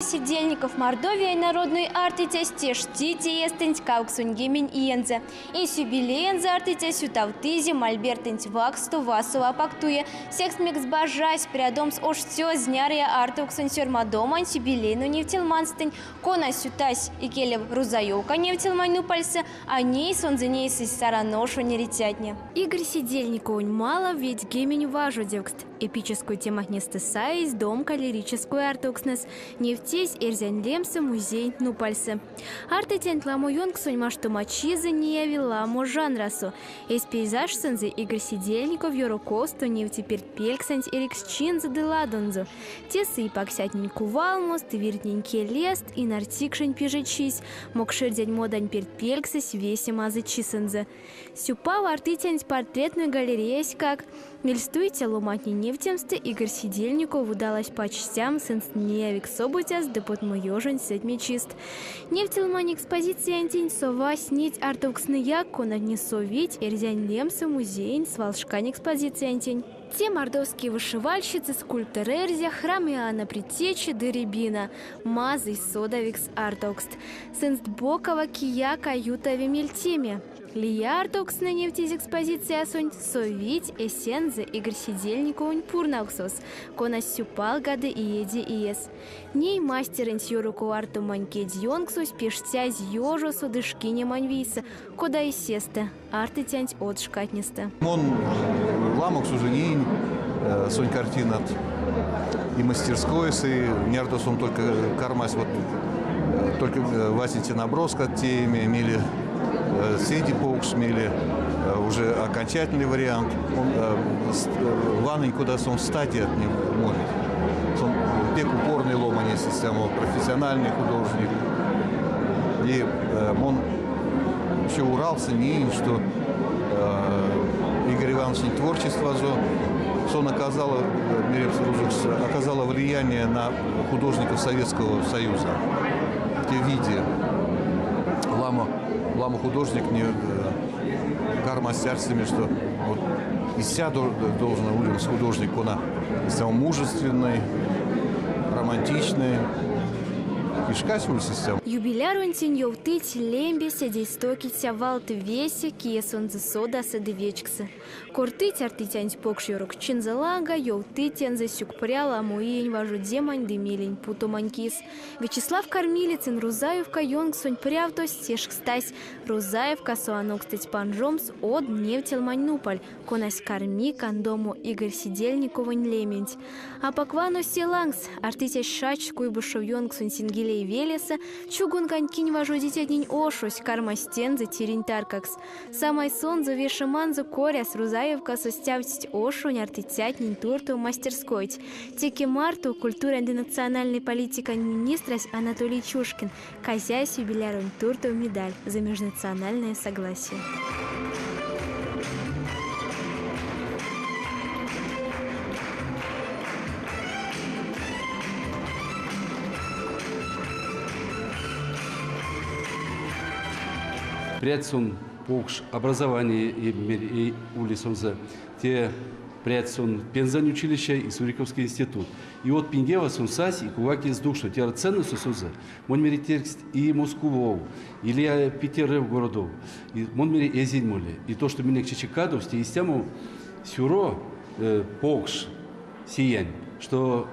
Седельников Мордовиянь народной артыцясь тешти те иестэнть 80 иензэ. Эсь юбилеензэ артыцясь ютавтызе мольбертэнть вакссто васов апак туе. Секс мекс бажась прядомс оштё знярыя артовксонь сёрмадоманть юбилейной невтелманстэнь, конась ютась икелев Рузаевка невтелмань нупальсэ, а ней сонзэ нейсызь Саран ошонь эрицятне. Игорь Седельниковонь малав ведьгемень важодевкст. Эпической тематнестэ саезь домка лирической артовкстнэс невтезь эрзянь лемсэ музей нупальсэ. Артыцянть ламо ёнксонь маштомачизэ неяви ламо жанрасо. Эсь пейзажсонзо Игорь Седельников ёроковсто невти пертьпельксэнть эриксчинзэ ды ладонзо. Тесэ и паксятнень кувалмост, и виртнень келест, и нартикшень пижечись, мокшэрзянь модань пертьпельксэсь весе мазычисэнзэ. Сюпав артыцянть портретной галереяськак. Мельстуиця ломантнень невтемстэ Игорь Седельников удалась пачтямс сынст неявикс событияст ды потмоёжонь сэтьмечист. Невтелмань экспозициянтень совасть неть артовкстнэяк, конатне совить эрзянь лемсэ музеень свалшкань экспозициянтень. Те мордовские вышивальщицы, скульптор Эрзя, храм Иоанна Предтечи ды Рябина, мазый содавикс артовкст. Сынст бокава кияк а ютави мельтеме. Лия артовкстнэ невтезь экспозициясонть совить эсензэ Игорь Седельниковонь пурнавксос, конась сюпалгады иеде иес. Ней мастерэнть ёроков артомань кедьёнксось пештязь ёжосо ды шкинемань вийсэ, кода и сестэ, артыцянть од шкатнестэ. Мон ламоксть уже неинь сонь картинат и мастерскойсэ, и нярдо сон только кармась вот только васенце наброскат тееме, мейле седе покш, мейле уже окончательный вариант. Он ванынь, кода сон стадият не молить. Сон пек упорный ломань, истямо профессиональный художник. И мон еще Уралсо неинь, что Игорь Иванович творчествазо сон оказало, оказало влияние на художников Советского Союза. Те виде ламо, ламо художник не кармасть что вот истя должен улемс художник, кона истямо мужественный, романтичный, и шкась ульсь истямо. Юбиляронтень ёвтыть лембе, седейстокиця валт весе, кие сонзэ содасы ды вечксы. Кортыть артыцянть покш ёрокчинзэ ланга, ёвтыть тензэ сюкпря ламо иень важодемань ды мелень путомань кис. Вячеслав Кормилицын Рузаевка ёнксонь прявтось тешкстась, Рузаевкасо анокстыть панжомс од невтелмань нупаль, конась карми кандомо Игорь Седельниковонь лементь. Апак вано се лангс, артыцясь шачсь Куйбышев ёнксонь Сингелей велесэ, чугункань кинь важодицятнень ошось кармась тензэ тиринь таркакс. Самай сонзэ вешеманзо коряс Рузаевкасо стявтсть ошонь артыцятнень туртов мастерскойть. Теке марто культурань ды национальной политикань министрась Анатолий Чушкин казясь юбиляронть туртов медаль за межнациональное согласие. Прядсь сон покш образование и ули сонзэ те прядсь сон Пензань училище и Суриковский институт. И вот пингева сон сась и кувать эзь тукшно. Те ценность сонзэ. Мон мери тердсть и Москвов, или Питерэв городов. И мон мери эзинь моле. И то, что минек чечи кадовсь, те истямо сюро покш сиянь, что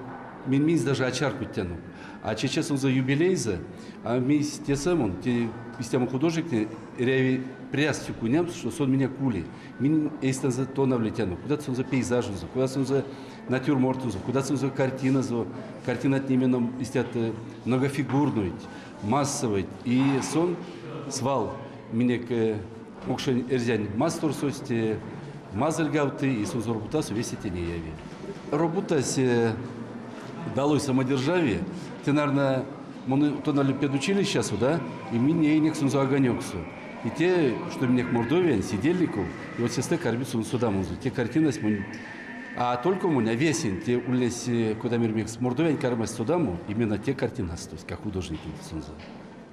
минь минсь даже а чарькодтяно. А чече сонзэ юбилейзэ, а минсь тесэ мон, те истямо художниктне эряви пряс сюконямс, что сон минек ули. Минь эйстэнзэ тонавлетяно, кодат сонзэ пейзажонзо, кодат сонзэ натюрмортонзо, кодат сонзэ картиназо, картинатне именно истят многофигурнойть, массовойть. И сон свал минек мокшонь эрзянь масторсось те мазылгавты, и сонзэ роботасо весе те неяви. Роботась долой самодержавие, те, наверное, мон тонавтнинь педучилищасо, да, и минь неинек сонзэ огонёксо. И те, что минек Мордовиянь, Седельников, и вот сестэ кармить сон содамонзо. Те картинась монь, а только монь, а весень, те ульнесь, кода меремекс, Мордовиянь кармасть содамо, именно те картинас, то есть как художники сонзэ.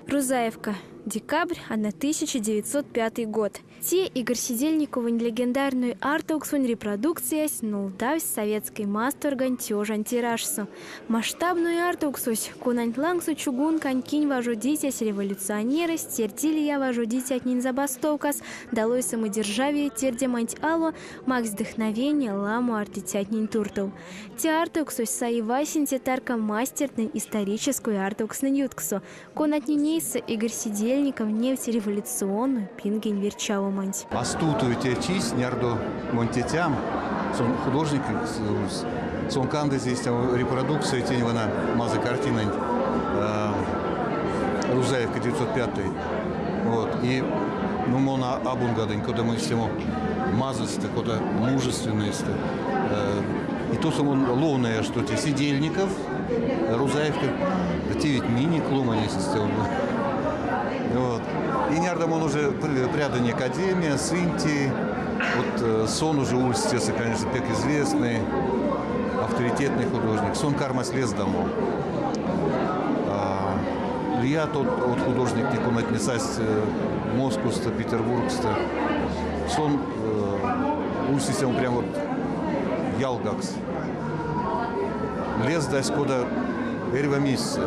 Рузаевка. Декабрь 1905 год. Те Игорь Сидельниковонь легендарной артовксонь репродукциясь нолдавсь советской масторганть тёжань тиражсо. Масштабной артовксось, конанть лангсо чугункань кинь важодицясь революционерэсь терди лия важодицятнень забастовкас, долой самодержавие тердеманть ало, макссь вдохновения ламо артыцятнень туртов. Те артовксось саи васенце тарка мастертнэнь исторической артовкстнэнь ютксо, конатнень эйсэ Игорь Сидельников невтсь революционной пингень верьчавоманть. А стувтови те чись, зярдо монь тетям, сон художник, сон кандызе истямо репродукция тень вана мазый картинанть Рузаевка 905. Вот. И ну, мон абунгадынь, кодамо истямо мазыйстэ, кода мужественнойстэ. И то сон ловная, что те Сидельников, Рузаевка, те ведь минек ломанесь. Вот. И зярдо мон уже прядынь академия, сынь тей. Вот сон уже ульсь тесэ, конечно, пек известный, авторитетный художник. Сон кармась лездамо. Лият од художниктне, конатне састь Московсто, Петербургсто. Сон ульсь он прям вот ялгакс. Лездась кода эрьва мейсэ.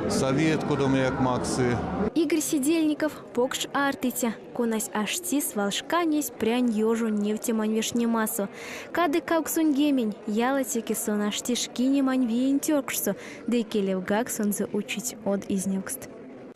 Совет кодамояк максы. Игорь Сидельников покш артыця, конась ашти свалшкане эсь прянь ёжонь невтемань вешнемасо. Кадык 80, ялатеке сон ашти шкинемань виень тёкшсо, ды икелевгак сонзэ учить од изнявкст.